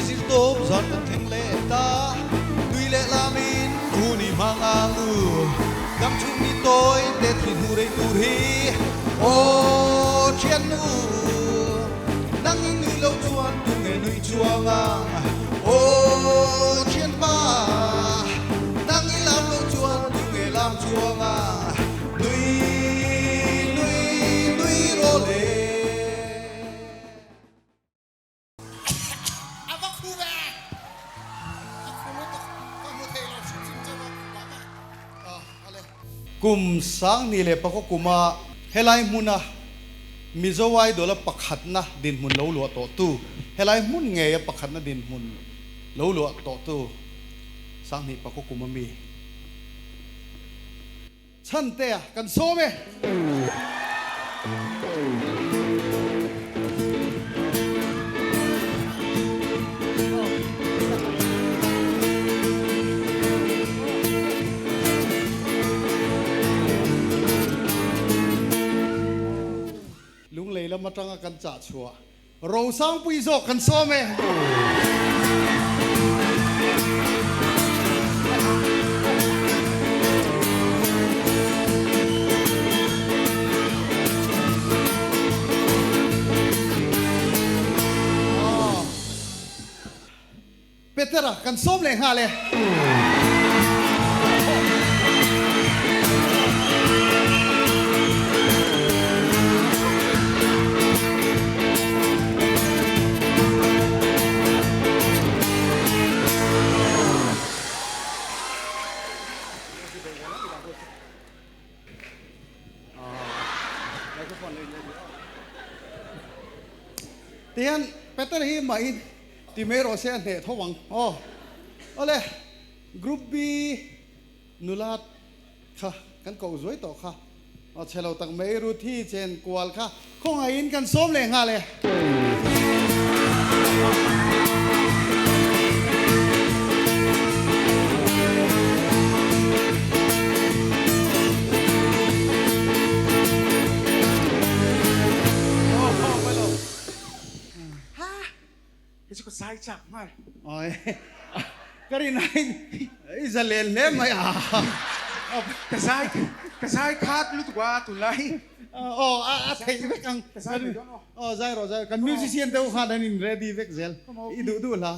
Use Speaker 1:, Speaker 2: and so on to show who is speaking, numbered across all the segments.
Speaker 1: zirtawp zan kan thleng leh ta. Nui leh lamin hun i hmang ang u. Dam chhung ni tawi te thi hnu rei tur hi. Aw thiannu, nang i nui lo chuan tunge nui chuang ang? Aw thianpa, nang i lam lo chuan tunge lam chuang ang? Nui, nui, nui rawh le.
Speaker 2: A va khu ve! A khu lutuk, ka hmu thei lo hrim hrim chauh a, va va.
Speaker 1: A le. Kum Sangni leh Pakua kuma helai hmuna Mizo Idol-a pakhatna dinhmun lo luah tawhtu, helai hmun ngeia pakhatna dinhmun lo luah tawhtu Sangni Pakua kuma mi Chhantea kan sawm e. Lunglei lam atanga kan chah chhuah Rosangpui zawk kan sawm e. Petera kan sawm leh nghal e. Tihian Peter hi mahin Ti mai rawh se a hneh tho ang aw. Awle, Group B nula kha kan koh zuai tawh kha. Aw chhe lo tak mai Ruthi chen kual kha khawngaihin kan sawm leh nghal e.
Speaker 2: Hei chu ka zai chak nghal.
Speaker 1: Oi ka rin aiin i za len hle mai a.
Speaker 2: Ka zai ka zai khat lutuk a tunlai.
Speaker 1: Aw a theih vek ang.
Speaker 2: Ka zai mai dawn aw.
Speaker 1: Aw zai rawh zai rawh kan musician te ho khan an in ready vek zel i duh duh hla.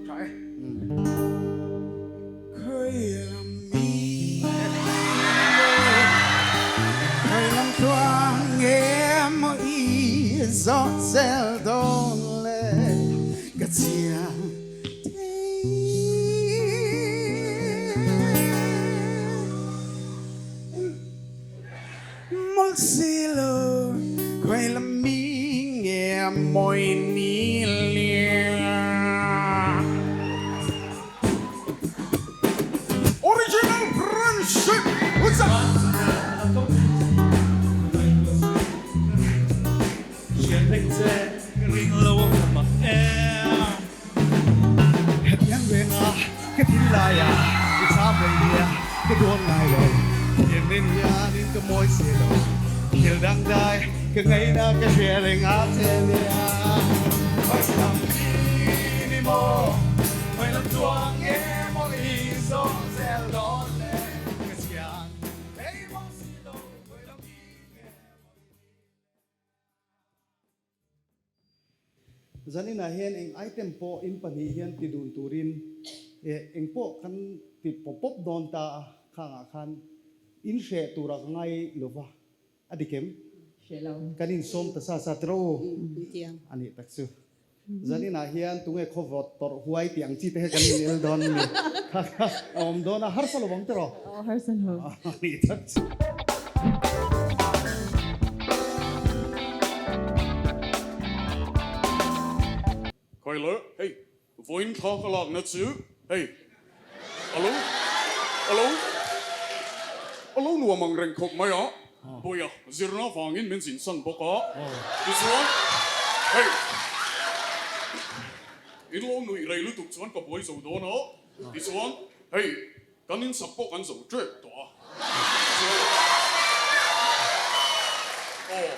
Speaker 2: Tha e. Original Friendship What's up?
Speaker 1: Hetiang venga ka thil laia i cham reng nia ka dawn ngai lo Thianghlim hianin ka mawi si lo Thil dangdai ka ngaihna ka hria reng a che nia Hmailam ni maw Hmailam chuang nge maw i zawng zel dawn le Ka chiang thei maw si lo Hmailam ni nge maw i Zaninah hian eng item pawh in pahnih hian ti dun turin eng pawh kan ti pawp pawp dawn ta a, khangah khan in hreh turah ka ngai lova. A dik em?
Speaker 3: Hre lo.
Speaker 1: Kan insawm ta sa sa tiro u.
Speaker 3: Tiang.
Speaker 1: A nih tak chu. Zaninah hian tunge khawvawt tawrh huai tih ang chi te hi kan in el dawn a ni. Kha kha a awm dawn a, harsa lo ang tiraw?
Speaker 3: Aw, harsa lo.
Speaker 1: A nih tak chu.
Speaker 4: Khawi hei Vawiin thla ka lakna chu hei a lo a lo a lo nuam ang reng khawp mai a, Bawia zirna vangin min zin san bawk a, tichuan hei in lo nuih rei lutuk chuan ka buai zo dawn a, tichuan hei kan insak pawh kan zo tep tawh a, tichuan aw.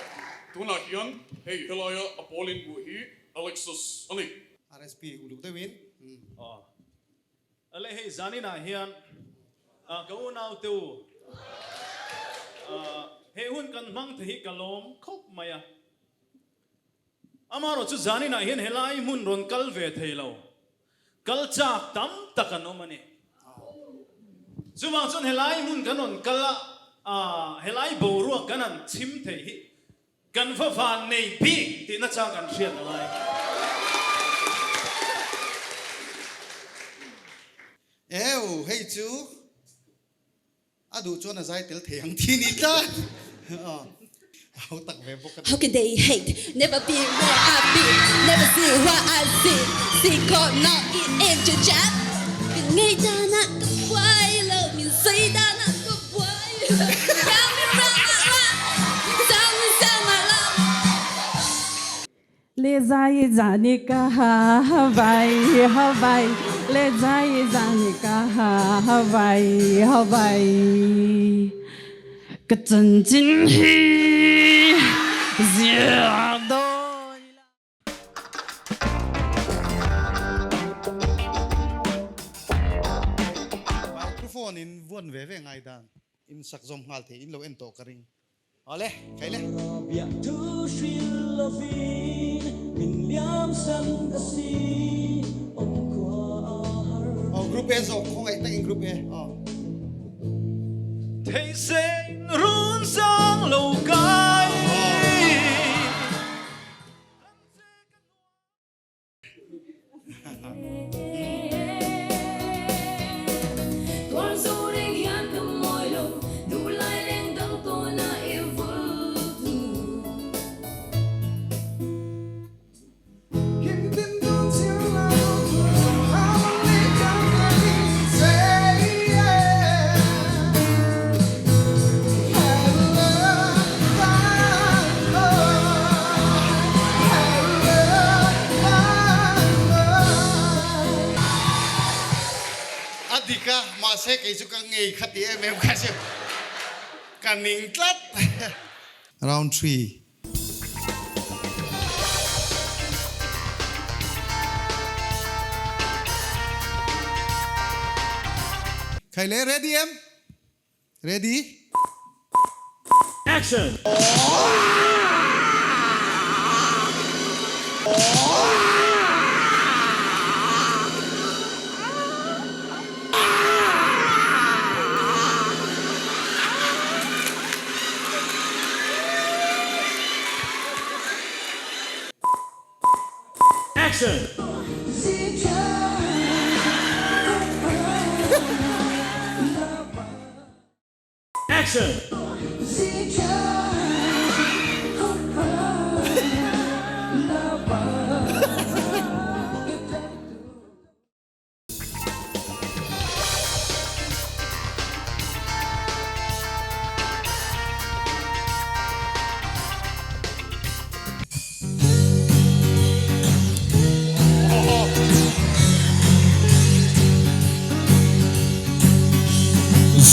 Speaker 4: Tunah hian hei helaia a pawlin hmuh hi Alexus a ni.
Speaker 1: RSP uluk deuhin.
Speaker 3: Aw. Ale hei zaninah hian ka unau te u he hun kan hmang te hi ka lawm khawp mai a. Amaherawh chu zaninah hian helai hmun rawn kal ve thei lo. Kal chak tam tak an awm a ni. Chuvang chuan helai hmun kan rawn kal a, helai boruak kan han chhim thei hi kan va van nei bik tih nachang kan hriat a ngai.
Speaker 1: Eu, hei chu A duh chuan a zai tel thei ang tih ni tlat. A ho tak ve bawk a ni.
Speaker 5: How can they hate? Never be where I be Never see what I see See call not in angel chat Min ngei danah ka buai lo Min sawi danah ka buai lo Tell me round my round Tell me tell my love.
Speaker 6: Le zai zani ka vai vai Le zai zani ka vai vai Ka chanchin hi ziak dawn ila.
Speaker 1: Microphone in vuan ve ve ngai dan in sak zawm nghal thei in lo en tawh ka ring. Awle, khai le. Aw group A zawk khawngaih takin group A aw.
Speaker 3: Thei sein run sang lo kai.
Speaker 1: A dik a, mahse kei chu ka ngei kha ti em em kha chu ka ning tlat. Round 3. Khai le ready em? Ready?
Speaker 3: Action! Action! Action!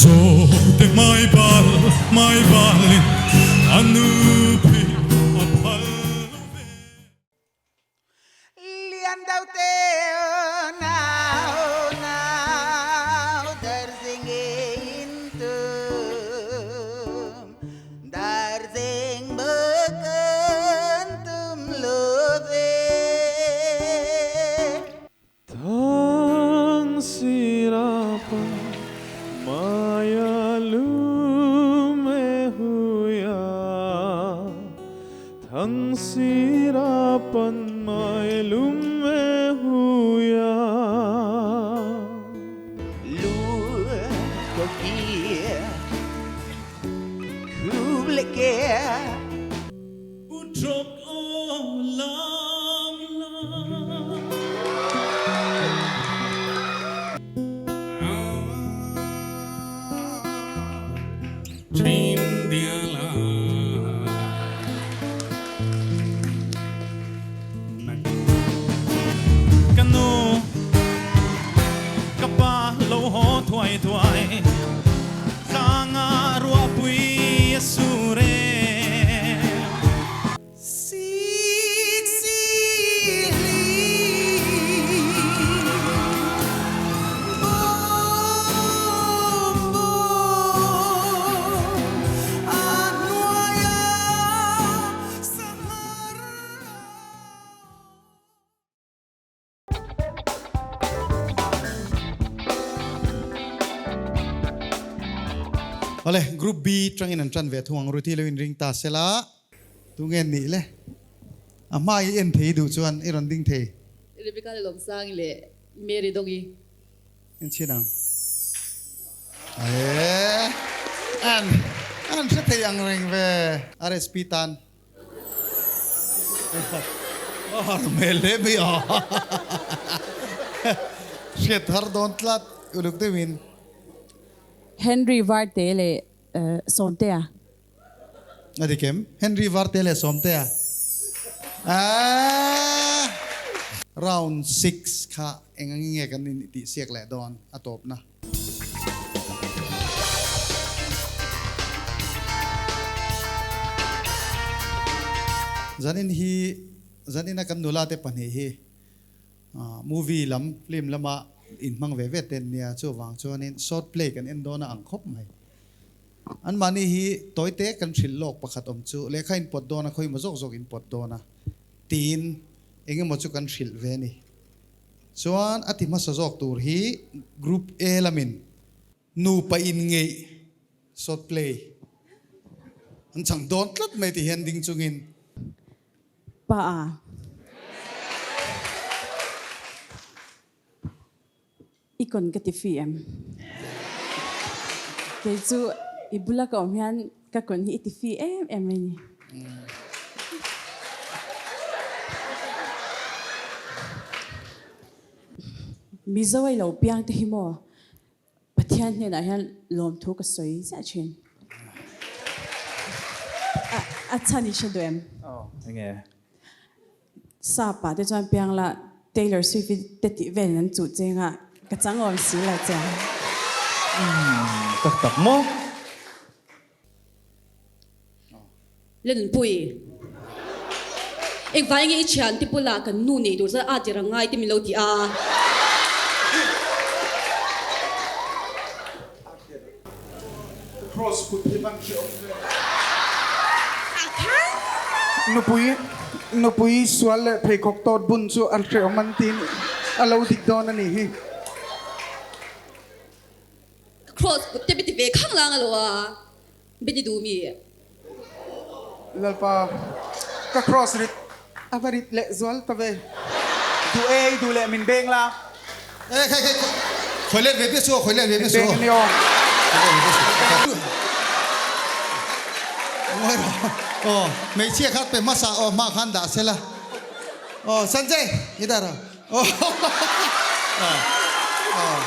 Speaker 7: Zawhte mai bal mai balin a nupi a phal lo ve.
Speaker 8: Lian deuh te nau nau darzing in tum darzing bukan tum lo ve.
Speaker 9: Thang sirapa maya lume huya Thang sirapan mai lume huya.
Speaker 8: Lu ko kia Khu le kia
Speaker 3: Utrok o lam lam. Ka nu
Speaker 1: Awle, Group B tangin an tan ve thung ang Ruthi lo inring ta sela. Tunge nih le? A hma i en thei duh chuan i rawn ding thei.
Speaker 5: Rebecca le Lawmsangi leh Mary Dongi.
Speaker 1: En chhin ang. Ae an an hre thei ang reng ve. RSP tan. A har hmel hle mai a. Hriat har dawn tlat uluk deuhin.
Speaker 6: Henry Varte leh Sawmtea.
Speaker 1: A dik em? Henry Varte leh Sawmtea. Aaa! Round 6 kha eng ang nge kan in tih siak leh dawn a tawpna. Zanin hi zanin a kan nula te pahnih hi movie lam film lama inhmang ve ve te an nia chuvang chuanin short play kan en dawn a ang khawp mai. Anmahni hi tawite kan hrilh lawk pakhat awm chu lehkha in pawt dawn a, khawimaw zawk zawk in pawt dawn a tiin eng emaw chu kan hrilh ve a ni. Chuan a ti hmasa zawk tur hi Group A lamin nupa in ngeih short play an chang dawn tlat mai ti hian ding chungin.
Speaker 6: Pa a. I kawn ka ti fi em? Kei chu i bula ka awm hian ka kawn hi i ti fi em em mai ni. Mizo a i lo piang te hi maw Pathian hnenah hian lawmthu ka sawi ziah thin. A chhan i hre duh em?
Speaker 10: Enge?
Speaker 6: Sapa te chuan piang la Taylor Swift i te tih velin an chuh cheng a, ka chang awm si lo che.
Speaker 10: Umm tak tak maw?
Speaker 5: Lenpui, engvai nge i thian te bulah kan nu nei tur chuan a tir ang ngai te min lo ti a.
Speaker 11: Cross kut hi hman hreh awm ve. Nupui nupui sual leh pheikhawk tawt bun chu a hreh awm an ti a lo dik dawn a nih hi.
Speaker 5: Cross kut te beti ve khang lang alo a beti duh mi.
Speaker 11: Lalpa ka cross rit a va rit leh zual ta ve. Duh e i duh leh min beng la.
Speaker 1: E khai khai khoi let ve bia su khoi let ve bia su.
Speaker 11: Min beng ania aw.
Speaker 1: Ngawi rawh aw hmeichhia kha pe hmasa aw hma khan dah sela aw Sanjay i dah rawh aw aw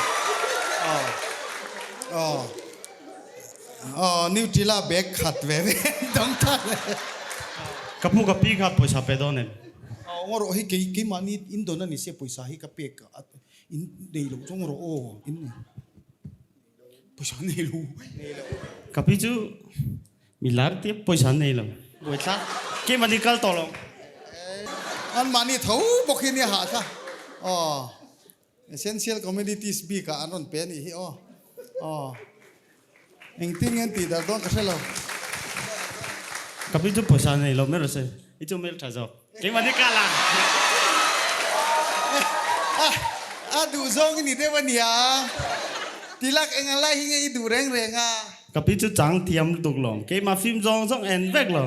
Speaker 1: aw aw. Aw Nutella bag khat ve ve dang ta le.
Speaker 12: Ka pu ka pi kha pawisa pe dawn em?
Speaker 1: Aw ngaw rawh hei kei keimahni in dawn a ni sia pawisa hi ka pek a in nei lo chu ngaw rawh aw in nei pawisa nei lo.
Speaker 12: Ka pi chu mi lar tia pawisa nei lo buaithlak keimahni kal tawh lo.
Speaker 1: Anmahni tho bawk hi nia hah kha aw. Essential commodities bik ah an rawn pe a nih hi aw. Aw. Engtin nge an tih dar dawn ka hre lo.
Speaker 12: Ka pi chu pawisa nei lo mai rawh se. I chu hmel tha zawk. Keimah ni ka lang.
Speaker 1: A duh zawng i ni deuh a nia. Tilak eng a lai hi nge i duh reng reng a.
Speaker 12: Ka pi chu chang thiam lutuk lo. Keimah film zawng zawng en vek lo.